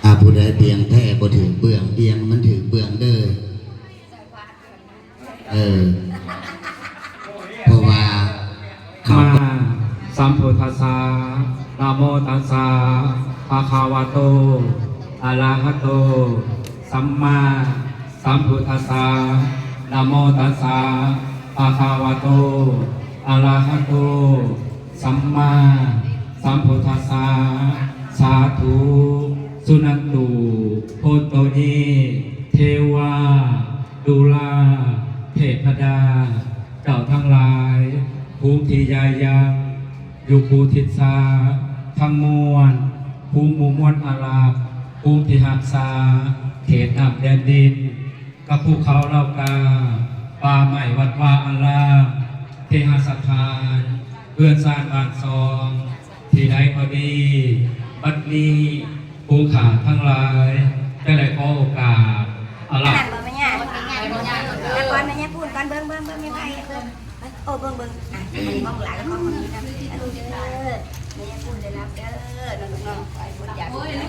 ຖ້າຜູ້ໃດບຽງແທ້ບໍ່ຖືກເບື້ອງ, ບຽງມັນຖືກເບື້ອງເດີ້. ເອີ ເພາະວ່າເຂົາ ສຳມາສຳພຸດທັດສະ ນະໂມຕັດສະ ພະຄະວະໂຕ ອະລະຫະໂຕ ສຳມາສຳພຸດທັດສະ ນະໂມຕັດສະ ພະຄະວະໂຕ ອະລະຫະໂຕ ສຳມາສຳພຸດທັດສະ ສາທຸ ສຸນັນຕຸ ໂພໂຕ ເຍ ເທວາ ດູລາ ເທບພະດາ ເຈົ້າທັງຫຼາຍ ພູທີ່ຢາຍັງ ຢູ່ພູທິດຊາ ທັງມວນ ພູໝູ່ມວນອາລັກ ພູທີ່ຮັກສາ ເຂດນ້ຳແດນດິນ ກັບພູເຂົາເຫຼົ່າກາ ປ່າໄມ້ວັດວາອາລາມ ເຄຫະສະຖານ ເຮືອນຊານບ້ານຊ່ອງ ທີ່ໃດກໍດີ ບັດນີ້ຜູ້ຂ້າທັງຫຼາຍ ຈະໄດ້ຂໍໂອກາດອາລາ ນັ້ນບໍ່ແມ່ນຫຍັງ ແຕ່ກ່ອນແມ່ນຫຍັງ ພູນກ່ອນ ເບິ່ງ ເບິ່ງ ເບິ່ງ ແມ່ນໃຜ ເບິ່ງ ໂອ້ ເບິ່ງ ເບິ່ງ ອ່ະ ອັນນີ້ຂອງຫຼານ ແລ້ວຂອງຄົນນີ້ນຳ ເອີ ແມ່ນຫຍັງ ພູນໄດ້ຮັບເດີ ນ້ອງໆ ຂອໂຫຍບຸນຢາ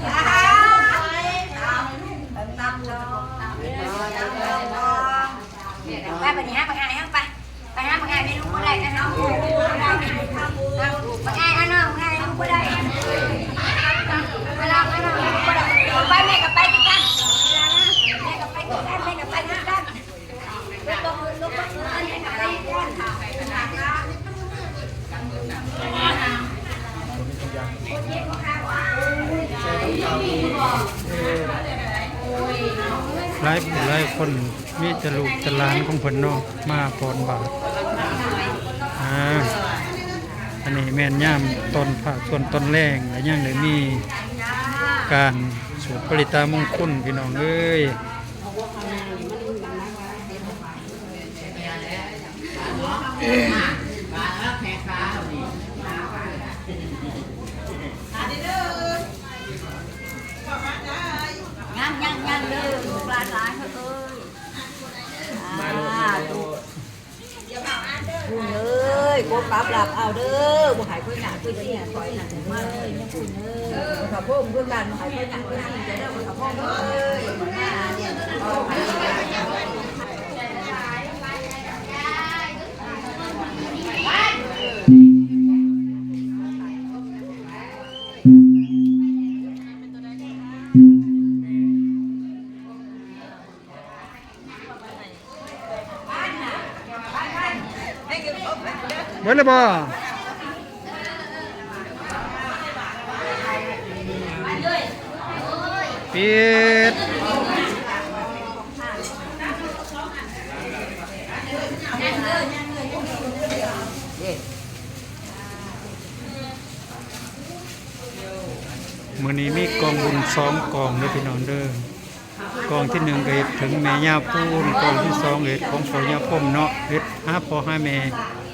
ໄປ ບັດນີ້ຫາບັກອ້າຍເຮົາໄປ ໄປຫາບັກອ້າຍແມ່ລູກບໍ່ໄດ້ ໄປຫາບັກອ້າຍແມ່ລູກບໍ່ໄດ້ ບັກອ້າຍເອົານ້ອງ ບັກອ້າຍແມ່ລູກບໍ່ໄດ້ ເອົານ້ອງ ເອົານ້ອງແມ່ລູກບໍ່ໄດ້ ໄປແມ່ກໍໄປຄືກັນ ແມ່ກໍໄປຄືກັນ ແມ່ກໍໄປຄືກັນ ຫຼາຍຜູ້ຫຼາຍຄົນ ມີແຕ່ລູກແຕ່ຫຼານຂອງເພິ່ນເນາະ ມາຟ້ອນບາດ ອາ ອັນນີ້ແມ່ນຍາມຕອນພະ ຊ່ວງຕອນແລງ ແລະ ຍັງໄດ້ມີການສວດປະລິດຕະມຸງຄຸນ ພີ່ນ້ອງເອີຍ. ຍັງ ຍັງ ຍັງເດີ ລູກຫຼານຫຼາຍເອີຍ ສາທຸ ບຸນເອີຍ ກົບປັບລັບເອົາເດີ ບໍ່ໃຫ້ຄົນຍາກຄົນຊີ້ນ ຂ້ອຍນັ້ນມາເລີຍ ຍັງບຸນເອີຍ ຂ້າພົມຄືກັນ ບໍ່ໃຫ້ຄົນຍາກຄົນຊີ້ນ ເດີ ຂ້າພົມເອີຍ. ເບິດແລ້ວບໍ່? ປິດ. ມື້ນີ້ມີກອງບຸນສອງກອງເດີພີ່ນ້ອງເດີ. ກອງທີໜຶ່ງກໍເຮັດເຖິງແມ່ຍາຄູນ, ກອງທີສອງເຮັດຂອງພໍ່ຍາພົມເນາະ, ເຮັດຫາພໍ່ຫາແມ່,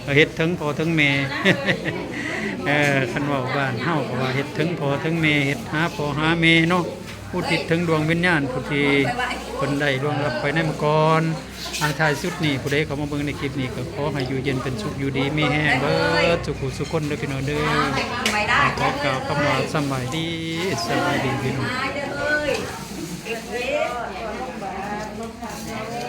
ກໍເຮັດເຖິງພໍ່ເຖິງແມ່. ເອີ ຄັນເວົ້າບ້ານເຮົາກໍວ່າເຮັດເຖິງພໍ່ເຖິງແມ່, ເຮັດຫາພໍ່ຫາແມ່ເນາະ, ອຸທິດເຖິງດວງວິນຍານຜູ້ທີ່ເພິ່ນໄດ້ລ່ວງລັບໄປໃນເມື່ອກ່ອນ. ອັນທ້າຍສຸດນີ້ ຜູ້ໃດເຂົ້າມາເບິ່ງໃນຄລິບນີ້ ກໍຂໍໃຫ້ຢູ່ເຢັນເປັນສຸກ, ຢູ່ດີມີແຮງເບິດສູ່ຜູ້ສູ່ຄົນເດີພີ່ນ້ອງເດີ. ຂໍກ່າວຄຳວ່າສຳບາຍດີ, ສະບາຍດີພີ່ນ້ອງ. ເ